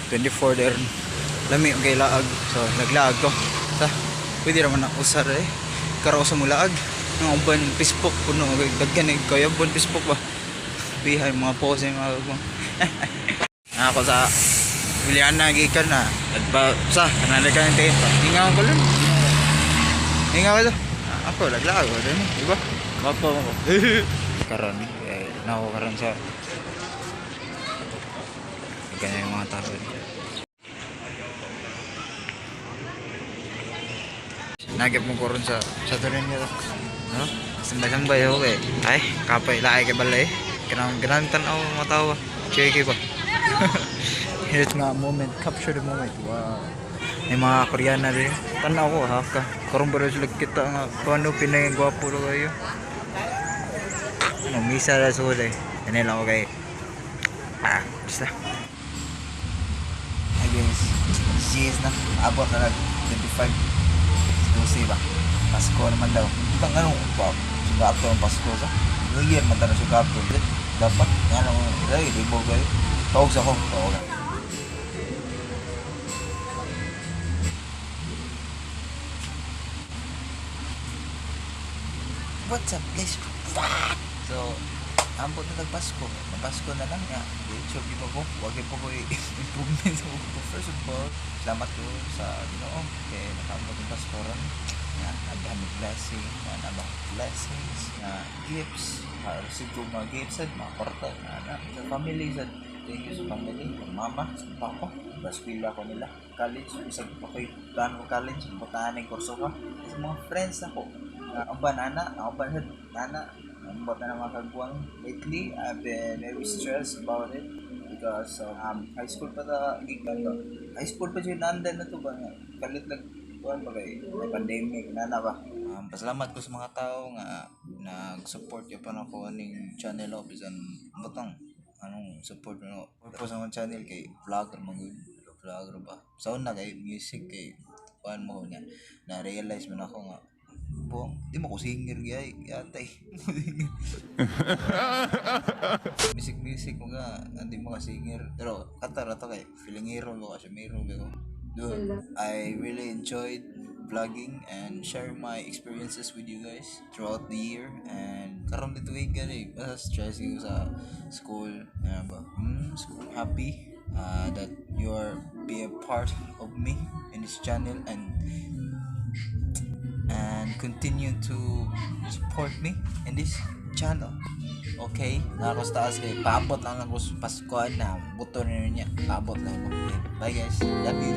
24 der. Lami ang kay laag. So naglaag ko. Sa pwede raman na usar eh. Karo sa mulaag. Ang uban Facebook puno og daghan eh kaya bon Facebook ba. Bihay mga post yung mga ako sa Juliana gikan na. Nagpa sa kanala ka ng Hingaw ko lang. Hingaw ko. Ako laglaag ko din, di ba? Mapo mo. Karon eh, nako karon sa ganyan yung mga tao dito. Nagyap mo karon sa tunin niya. No? Sambay-sambay ako eh. Ay, kapay laay kay balay. Kanang ganang tan-aw mga tao. Check ba? Here's nga moment, capture the moment. Wow. May mga Koreana din. Tanaw ko ha ka. Karon ba sila kita nga paano Pinay ang gwapo ro kayo. Ano, misa na sulay. Yan lang ako kay. Ah, basta. Hi guys. Cheers na. Abot na nag 25. 12 ba? Pasko naman daw. Ibang ano pa? Sugato ang Pasko sa. New Year man tayo sugato. Dapat. Ano, ay, libog kayo. Tawag sa home. Tawag na. What's up, guys? Fuck! So, ambot na tag Pasko. Pasko na lang nga. Diretso di pa ko. Wag po ko improvement sa ko. First of all, salamat ko sa Ginoo kay nakaambot ng Pasko ron. Nga nagdami blessing, nga nabang blessings, nga gifts. Receive ko mga gifts sad, mga kwarta na na. Sa family sad. Thank you sa family, sa mama, sa papa. Baskwila ko nila. College, bisag pa ko'y plano ko college, butahan ng kurso ka. Sa mga friends ako, nga uban ana, ang uban sad ana, ambot na ng mga kagwang. Lately, I've been very stressed about it because high school pa ta gikan ba. High school pa siya nandan na to ba nga. Kalit lang kuan ba kay may pandemic na na ba. Pasalamat ko sa mga tao nga nag-support gyud pa nako aning channel ko bisan butang anong support mo purpose ng channel kay vlogger man gud, vlogger ba sa una kay music kay kuan mo nga na realize man ako nga buong di mo ko singer gyay yatay music music mo nga hindi mo ka singer pero kanta ra to kay feelingero ko kasi mero ko. Dude, I really enjoyed vlogging and share my experiences with you guys throughout the year and karon dito week gani basta stress ko sa school ano ba school happy that you are be a part of me in this channel and continue to support me in this channel. Okay? Nako sa taas kay paabot lang ako sa Pasko na buto na niya. Paabot lang ako. Okay? Bye guys. Love you.